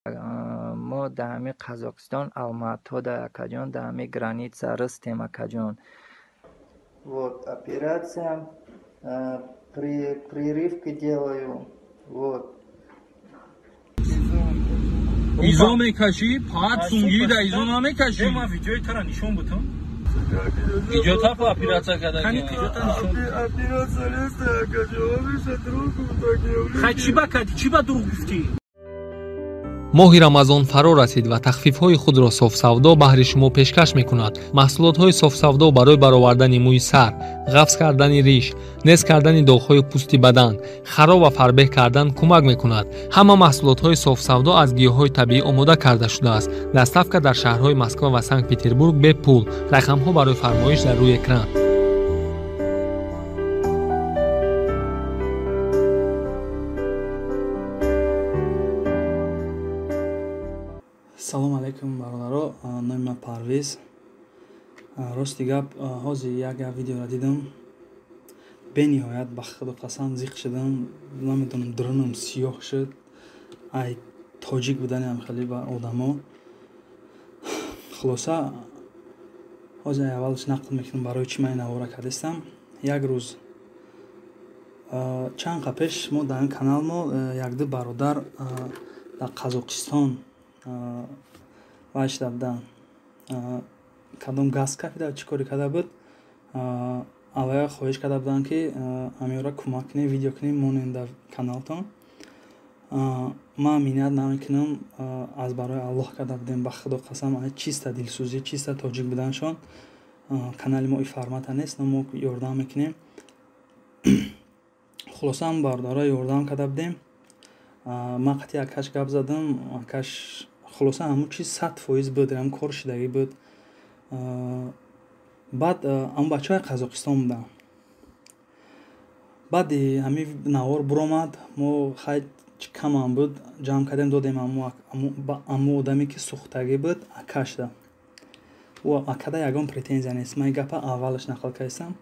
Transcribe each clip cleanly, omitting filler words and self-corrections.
Мо дар ҳамин Қазоқистон, Алматода, акаҷон, дар ҳамин граница растем, акаҷон. Вот операция, прививки делаю, вот. Изо мекашӣ, паат сунгири да изо намекашӣ. Ман видеои тара нишон бутам. Видео тапа операция карда. Кани видеота нишон. Операция нест, акаҷон. Хай чӣ ба кардӣ? Чӣ ба дурӯғ гуфтӣ? Моҳи Рамазон фаро расид ва тахфифҳои худро Софсавдо баҳри шумо пешкаш мекунад. Маҳсулотҳои Софсавдо барои баровардани мӯи сар, ғафз кардани риш, нез кардани доғҳои пӯсти бадан, хароб ва фарбеҳ кардан кӯмак мекунад. Ҳама маҳсулотҳои Софсавдо аз гиёҳҳои табиӣ омода карда шудааст. Доставка дар шаҳрҳои Москва ва Санкт Петербург бепул. Рақамҳо барои фармоиш дар рӯи экран. Салом алейкум, бародаро. Номи ман Парвиз. Рости гап, ҳозир як видеоро дидам, бениҳоят ба худо қасам зиқ шудам, намедонам, дурунам сиёҳ шуд ай тоҷик буданиам хеле ба одамо. Хулоса, ҳозир ай аввалш нақл мекунам, барои чӣ ман ин навора кардистам. Як рӯз чанд қа пеш мо дар ин канал мо якду бародар дар Қазоқистон вай шуда буданд, кадом газ кафида, чӣ коре карда буд. Аввая хоҳиш карда буданд, ки ҳамиёра кӯмак кунем, видео кунем, монем дар каналтон. Ман миннат намекунам, аз барои Аллоҳ карда будем, ба худо қасам, чиста дилсӯзӣ, чиста тоҷик буданшон. Канали мо и формата нест, но мо ёрдам мекунем. Хулоса, ҳам бародаро ёрдам карда будем. Ман қатъи акаш гап задам, акаш хулоса ҳамун чиз 100% буд, ҳамун кор шидагӣ буд. Баъд ҳамун бачаҳои Қазоқистон буданд. Баъди ҳамин навор буромад, мо хай камам буд, ҷамъ кардем, додем ҳамун одаме, ки сӯхтагӣ буд, акашда. Ӯ акада ягон претензия нест, ман ин гапа аввалаш нақл кардистам.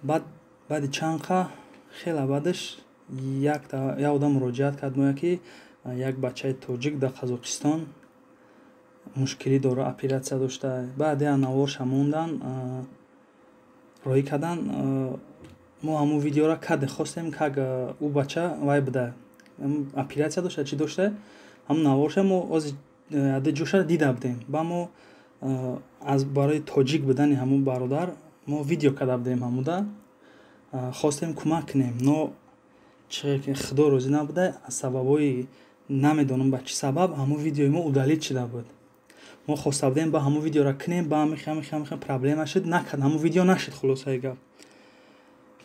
Баъд баъди чанд қа, хеле баъдаш, як одам муроҷиат кард моя, ки як бачаи тоҷик дар Қазоқистон мушкилӣ дора, оператсия дошта. Баъд я наворша мондан, роҳӣ кардан. Мо ҳамун видеора каде хостем, как ӯ бача вай буда, оператсия дошта, чӣ дошта, ҳамун наворша мо ози ҷоша дида будем. Ба мо аз барои тоҷик будани ҳамун бародар мо видео карда будем, ҳамуда хостем кӯмак кунем, но чӣ ки худо розӣ набуда, аз сабабҳои намедонам ба чӣ сабаб ҳамун видеои мо удалить шуда буд. Мо хоста будем ба ҳамун видеора кунем, ба ҳамин проблема шуд, накард, ҳамун видео нашуд. Хулосаи гап,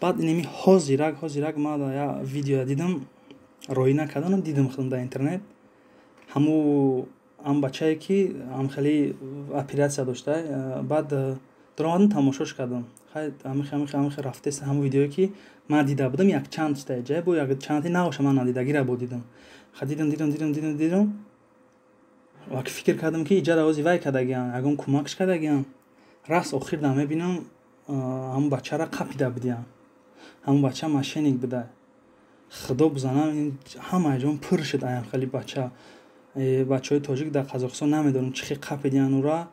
баъд инами ҳозирак ман як видео дидам, роҳӣ накарданам, дидам худам дар интернет, ҳаму ҳам бачае, ки ҳам хеле оператсия дошта. Баъд даромадам, тамошош кардам. Хай, ҳамин рафтест, ҳамун видеое, ки ман дида будам, як чанд чита ҷай бо як чанди набоша, ман надидагира бо дидам. Ха, дидам, дидам, дидам, дидам, дидам ва фикр кардам, ки иҷара ози вай кардагиам, ягон кӯмакш кардагиам. Раст охир да мебинам, ҳамун бачара қапида будиям, ҳамун бача мошенник буда. Худо бизанам, ҳама ҷон пур шуд аям хеле бача. Бачаҳои тоҷик дар Қазоқистон намедонам чӣ хел қапидиян ӯра.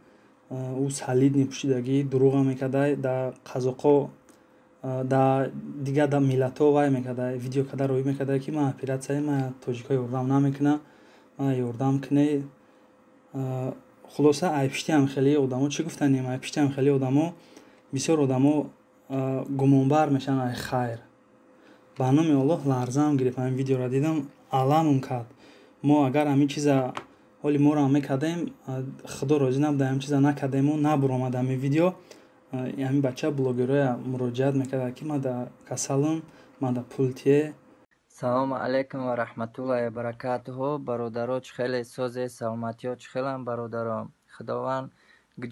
Ӯ солидный пӯшидагӣ, дурӯға мекарда, дар қазоқо, дар дигар дар миллатҳо вай мекарда, видео карда роҳӣ мекарда, ки ман оператсияи ман тоҷикҳо ёрдам намекунам, ман ёрдам кунед. Хулоса, айпишти ҳам хеле одамо, чӣ гуфтанем, айпишти ҳам хеле одамо, бисёр одамо гумонбар мешаванд. Ай хайр, ба номи Аллоҳ, ларзаам гирифт, ҳамин видеоро дидам, аламам кард. Мо агар ҳамин чиза ҳоли моро ҳам мекардем, худо розӣ набуда, ҳамин чиза накардему набуромад ҳамин видео. Ҳамин бача блогерҳоя муроҷиат мекард, ки ман да касалам, ман да пул тие. Салому алайкум ва раҳматуллоҳи ва баракатуҳу, бародаро, чӣ хеле созе, саломатиҳо чӣ хелам, бародаро? Худованд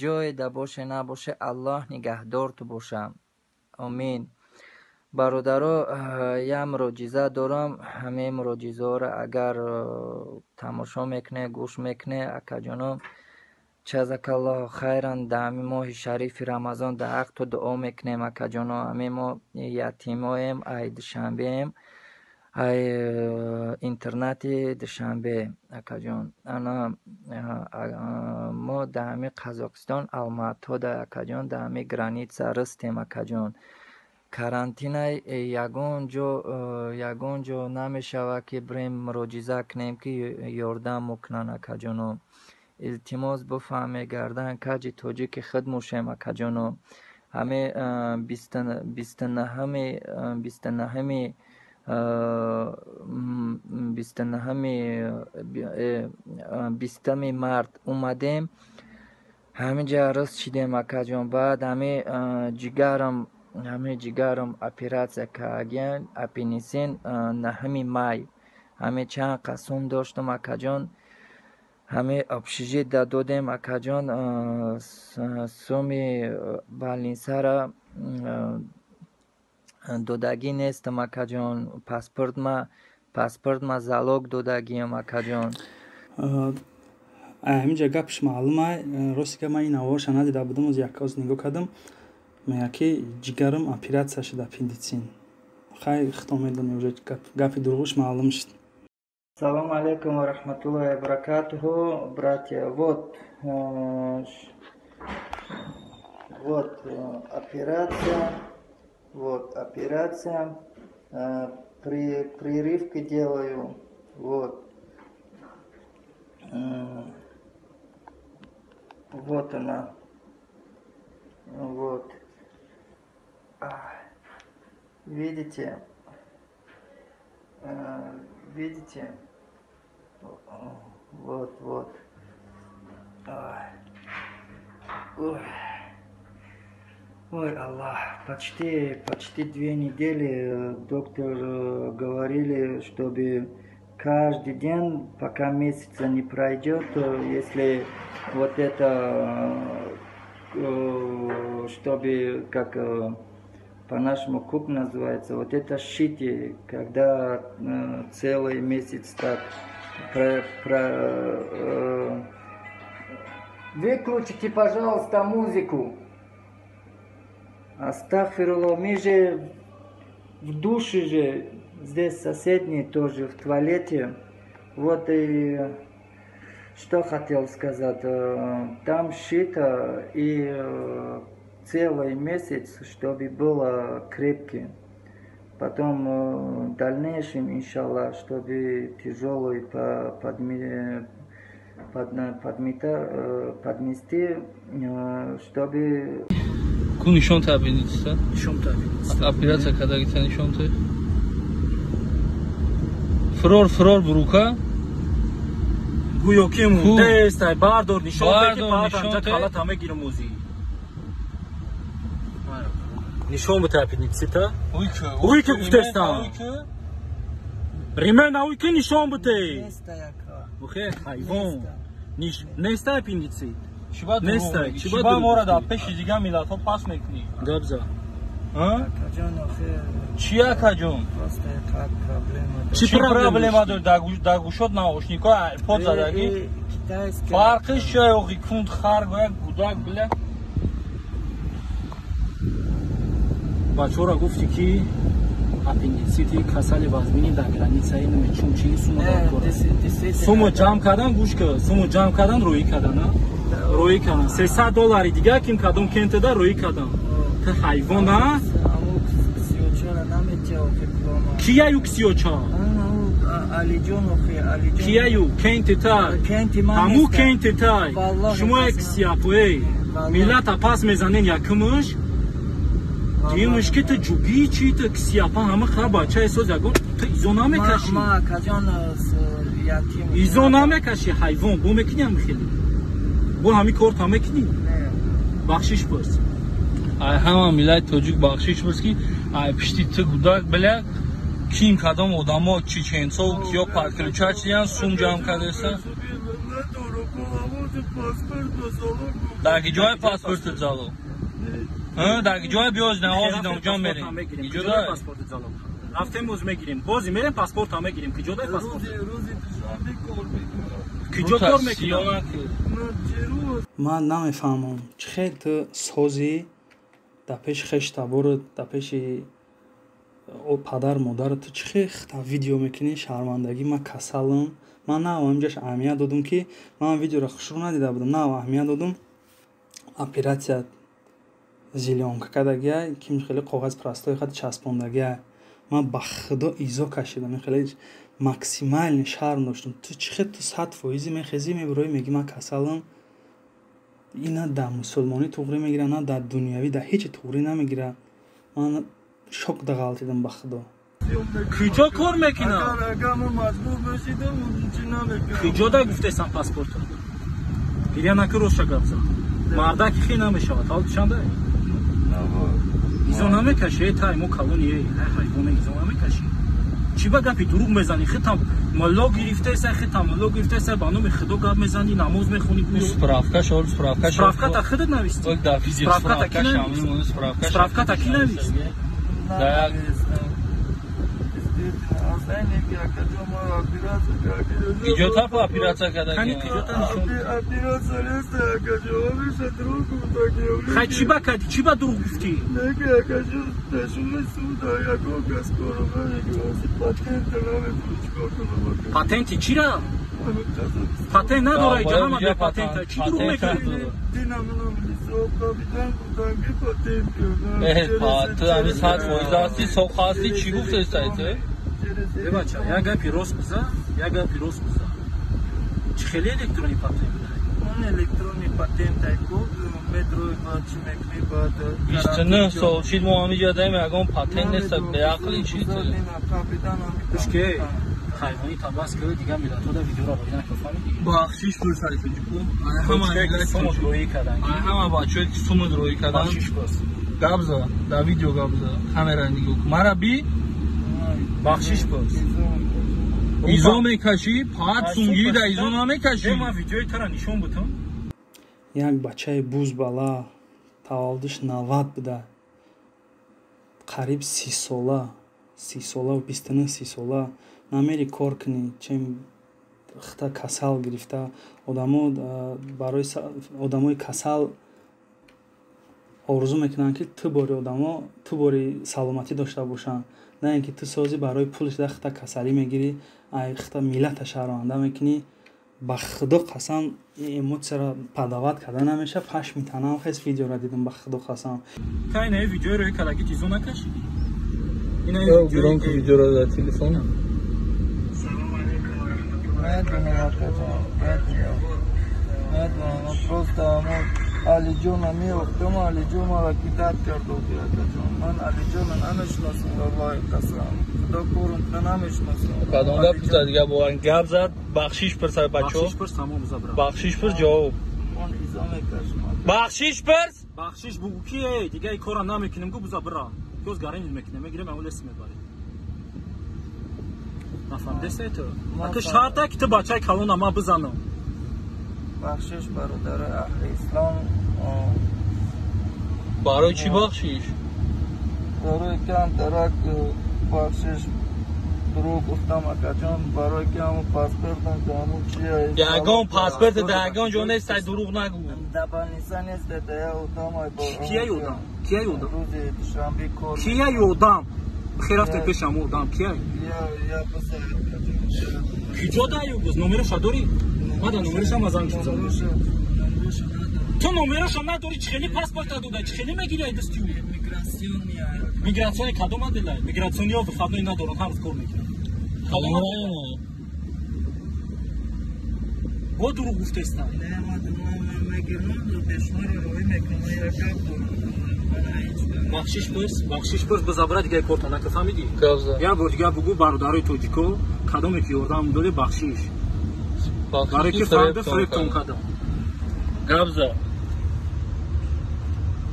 ҷое да боше набоше, Аллоҳ нигаҳдорту боша, омин. Бародаро, як муроҷиза дорам. Ҳамин муроҷизаҳоро агар тамошо мекунед, гӯш мекунед, акаҷоно, ҷазакаллоҳу хайран. Дар ҳамин моҳи шарифи Рамазон дар ҳақту дуо мекунем, акаҷоно. Ҳамин мо ятимоем, ай Душанбеем. Ай интернати Душанбе, акаҷон. Ана мо дар ҳамин Қазоқистон, Алматода, акаҷон, дар ҳамин граница растем, акаҷон. Карантинай ягон ҷо намешавад, ки бирем муроҷиза кунем, ки ёрдам мекунанд, акаҷоно. Илтимос, бифаҳме, гардан каҷи тоҷики худ мошем, акаҷоно. Ҳамин 29-ми, 20-ми март омадем, ҳаминҷа рост шидем, акаҷон. Баъд ҳамин ҷигарам оператсия кардагиян, аппендицит, 9-ми май. Ҳамин чанд қасум доштам, акаҷон, ҳамин общежитие додем, акаҷон. Суми больницара додагӣ нестам, акаҷон. Паспортма залог додагиам, акаҷон. Ҳаминҷа гапш маълума. Рости гап, ман ин наворша надида будам, оз як оз нигоҳ кардам. Мегӯяд, ки ҷигарам оператсия шуд, аппендицит. Хай, худо медонӣ, уже гапи дурӯғш маълум шуд. Салому алейкум ва раҳматуллоҳи ва баракатуҳу, братья. Вот, вот операция, вот операция, прививки делаю, вот. Вот она, вот. Видите, видите? Вот, вот. Ой. Ой, Аллах, почти, почти 2 недели доктор говорили, чтобы каждый день, пока месяца не пройдет, если вот это, чтобы, как по-нашему куб называется, вот это шите, когда целый месяц так про. Выключите, пожалуйста, музыку. Астагфируллах, мы же в душе же, здесь соседний тоже, в туалете. Вот и что хотел сказать. Там шито и целый месяц, чтобы было крепкий. Потом в дальнейшем, иншаллах, чтобы тяжелый подмести, чтобы Ку нишон та аппендицита? Нишон та аппендицита. Операция кардагита нишон та. Фрор, фрор бурука. Гӯё ки мурдест, ай бардор, нишон те, ки Бардор, баъд нишон анҷа те. Калата мегирам ӯзи. Нишон бите аппендицита. Уй ки. Уй ки гуфтестам. Ремена уй ки нишон бите. Охе, ҳайвон. Неста аппендицит. Чиба Неста, дурӯғ мегӣ? чиба Чиба дурӯғ моро дар гуфтӣ? пеши дигар миллатҳо пас мекунӣ? Гап за. А? Чи, акаҷон? Чи Чи проблема дошти? дор? Дар гӯшот наушникҳо айрпод задагӣ? Фарқиш чия, охи, кунд хар гоя гудак бля. Бачаҳоро гуфтӣ, ки аппендицити касали вазмини дар границаи намечун чи сумо дар кора. Сумо ҷамъ кардан, гӯш ка, сумо ҷамъ кардан, рӯӣ кардан, а? Рӯӣ кардан. 300 доллари дига ким кадом кентеда рӯӣ кардан. Ту ҳайвон, а? Кияю ксиёча? Кияю кентетай? Ҳаму кентетай. Шумо як ксияпоей. Миллата пас мезанен якумуш. Дуюмуш, ки ту ҷугӣ чи, ту ксияпа ҳама хара бачаи соз ягон ту изо намекашӣ. Изо намекашӣ, ҳайвон, бо мекунӣ ҳами хеле. Бо ҳами корта мекунӣ? Бахшиш пурс. Ай ҳама миллати тоҷик бахшиш пурс, ки ай пишти ту гудак бля ким кадом одамо чеченцову киё подключать шидан, сум ҷамъ кардаста. Дар ки ҷои паспорти залог? Дар ки ҷои биёз на ҳозир ҷон мерем. Иҷода? Паспорти залог. Рафтем, боз мегирем. Бози мерем, паспорта мегирем. Киҷо дай паспорт? Киҷо кор мекунам? Ман намефаҳмам, чӣ хел ту созӣ дар пеши хештаборат, дар пеши Падар модар ту чӣ хел видео мекунӣ? Шармандагӣ, ман касалам. Ман на ҳаминҷош аҳамият додум, ки ман видеоро хушрӯ надида будам, на аҳамият додум. Оператсия зелёнка кардагия, ким хеле коғази простой хати часпондагия. Ман ба худо изо кашидам, хеле максимальный шарм доштам. Ту чӣ хел, ту 100 фоизи мехезӣ, мебироӣ, мегӣ ман касалам? Ин на дар мусулмонӣ туғрӣ мегирад, на дар дунявӣ, дар ҳеҷ туғрӣ намегирад. Ман шок дағалтидам, ба худо. Куҷо кор мекунам? Куҷо да гуфтесам паспорто? Гиря накӣ, роша гап зад. Мардаки хе намешавад. Ҳол чанда? Изо намекаши, э тай мо калони, э ҳайвоне, изо намекаши. Чӣ ба гапи дурӯғ мезанӣ? Хитам мулло гирифтеса, хитам мулло гирифтеса, ба номи худо гап мезанӣ, намоз мехонӣ. Справка шол, справка. Справка та худат нависти. Справка та ки навист? Справка та ки навист? Да. Киҷо та оператсия Кани киҷо та нишон? Хай, чӣ ба кардӣ? Чӣ ба дурӯғ гуфтӣ? Патенти чира? Патент надора иҷо, ҳама бепатента. Чӣ дурӯғ мекунӣ? Ту ҳами 100 фоиз ҳасти, соқ ҳасти, чӣ гуфтестай ту? Э бача, як гапи рост биза, як гапи рост биза. Чӣ хеле электронӣ патент будай? Электронный патент айку метрои баъд чӣ мекунӣ баъд? 29 сол шид, мо ҳамиҷа даем, ягон патент нест, беақли чӣ ту? Гӯш ке, ҳайвони табас ки дигар миллатҳо видеоро роӣ накун, фаҳмидӣ? Бахшиш пурс, ҳайфаҷику. Ҳама роӣ кардан. Ҳама бачаҳое ки сумуд роӣ кардан. Бахшиш пурс. Гап за, дар видео гап за, камера нигоҳ кун, мара би. Бахшиш пурс. Изо мекашӣ, паат сунгирӣ да изо намекашӣ. Ман видеои тара нишон будам. Як бачаи бузбала, таваллудиш 90 буда, қариб 30 сола, 30 сола, 29, 30 сола. Намери кор кунӣ, чем хта касал гирифта. Одамо барои одамои касал орзу мекунанд, ки ту бори одамо, ту бори саломатӣ дошта бошанд, на ин ки ту созӣ барои пул шуда хта касалӣ мегирӣ, ай хта миллата шарманда мекунӣ. Ба худо қасам, эмоцияро подавать карда намеша. Пашми танам хес, видеоро дидам, ба худо қасам. Та ина видеоро кадаги тизо накашидӣ? Громко видеоро дар телефон. Медонам, акаҷон, медонам, медонам. Просто амо Алиҷона меёфтам, Алиҷон мара кидать кардоди, акаҷон. Ман Алиҷона намешиносам, валлоҳи қасам, худо корум кна, намешиносам. Кадом гап зад? Дига бо гап зад, бахшиш пурс, бачо. Бахшиш пурс, тамом, забра. Бахшиш пурс, ҷавоб. Ман изо мекашам. Бахшиш пурс. Бахшиш бугу ки э дига и кора намекунем, гу буза бира. Гӯз гаранид мекунем, мегирем, амул лес мебарем. Нафаҳмидесте ту? Ака, шарта ки ту бачаи калона ма бизанам. Бахшиш, бародари аҳли ислом. Барои чӣ бахшиш? Барои кам тарак бахшиш, дурӯғ гуфтам, акаҷон, барои ки ҳамун паспортам ки ҳамун чия. Ягон паспорт дар ягон ҷо нест, дурӯғ нагӯ. Дар больница нест, да я одам. Кияй одам? Кияй одам? Рӯзи душанбе кор. Кияй одам? Хел рафтем пеши ҳамун одам, кияй? Киҷо даю буз? Номероша дорӣ? Мада номероша ма занг зад. Ту номероша надорӣ, чӣ хели паспорта дода, чӣ хели мегири ай дасти ӯ? Миграциони кадом аделай? Миграциониҳо выходной надоранд, ҳар рӯз кор мекунанд. Бо дурӯғ гуфтеста. Бахшиш пурс, бахшиш пурс, бизабра, дига корта нака, фаҳмидӣ? Як бор дига бугӯ: бародарои тоҷико, кадоме ки ёрдам доде, бахшиш, барои ки фарда фиребтон кардам. Гап за.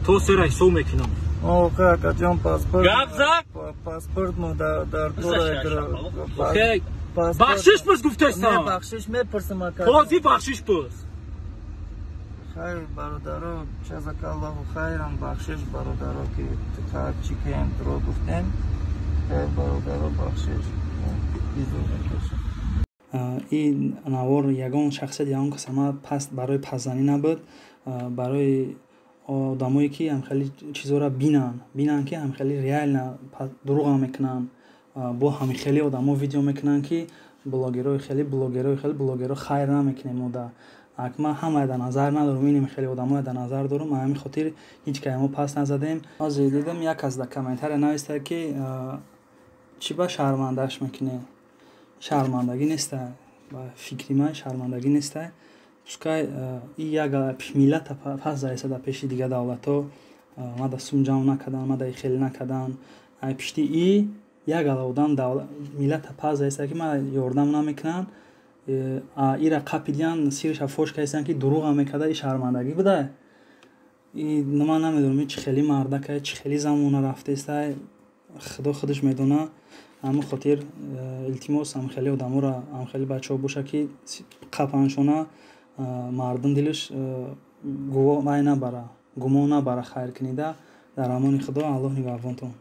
То сера ҳисоб мекунам. Охе, акаҷон, паспорт. Гап за. Паспорт мо дар Бахшиш пурс, гуфтестам. Бахшиш мепурсам, ака. Ҳозир бахшиш пурс. Хайр, бародаро, ҷазакаллоҳу хайран, бахшиш, бародаро, ки чӣ кем дурӯғ гуфтем. Хайр, бародаро, бахшиш, изо мекашам. Ин навор ягон шахсияти, ягон касама паст барои пасзанӣ набуд, барои Одамое ки ҳамхели чизоро бинанд, ки ҳамхели реально дурӯға мекунанд, бо ҳамихели одамо видео мекунанд, ки блогерои хеле, блогерои хеле, блогеро хайр намекунем. Мода ак ман ҳамае дар назар надорам, инем хеле одамое дар назар дорам. Ҳамин хотир ҳеҷ кай мо пас назадем. Ҳозир дидам, як кас дар комментария нависта, ки чӣ ба шармандааш мекунӣ. Шармандагӣ неста, ба фикри ман шармандагӣ неста. Пускай и як миллата пас заиста дар пеши дигар давлатҳо. Мада сум ҷамъ накардан, мада хеле накардан. Ай пишти и як ала одам миллата пас заиста, ки мара ёрдам намекунанд. Ира қапидиян, сирша фош кардистанд, ки дурӯға мекарда. И шармандагӣ буда. И ман намедонам, и чӣ хели мардакай, чӣ хели замона рафтеста, худо худаш медона. Ҳамин хотир илтимос, ҳамхели одаморо, ҳамхели бачаҳо боша, ки қапаншона, мардум дилаш вай набара, гумон набара. Хайр кунида. Дар амони Худо, Аллоҳ нигаҳбонтон.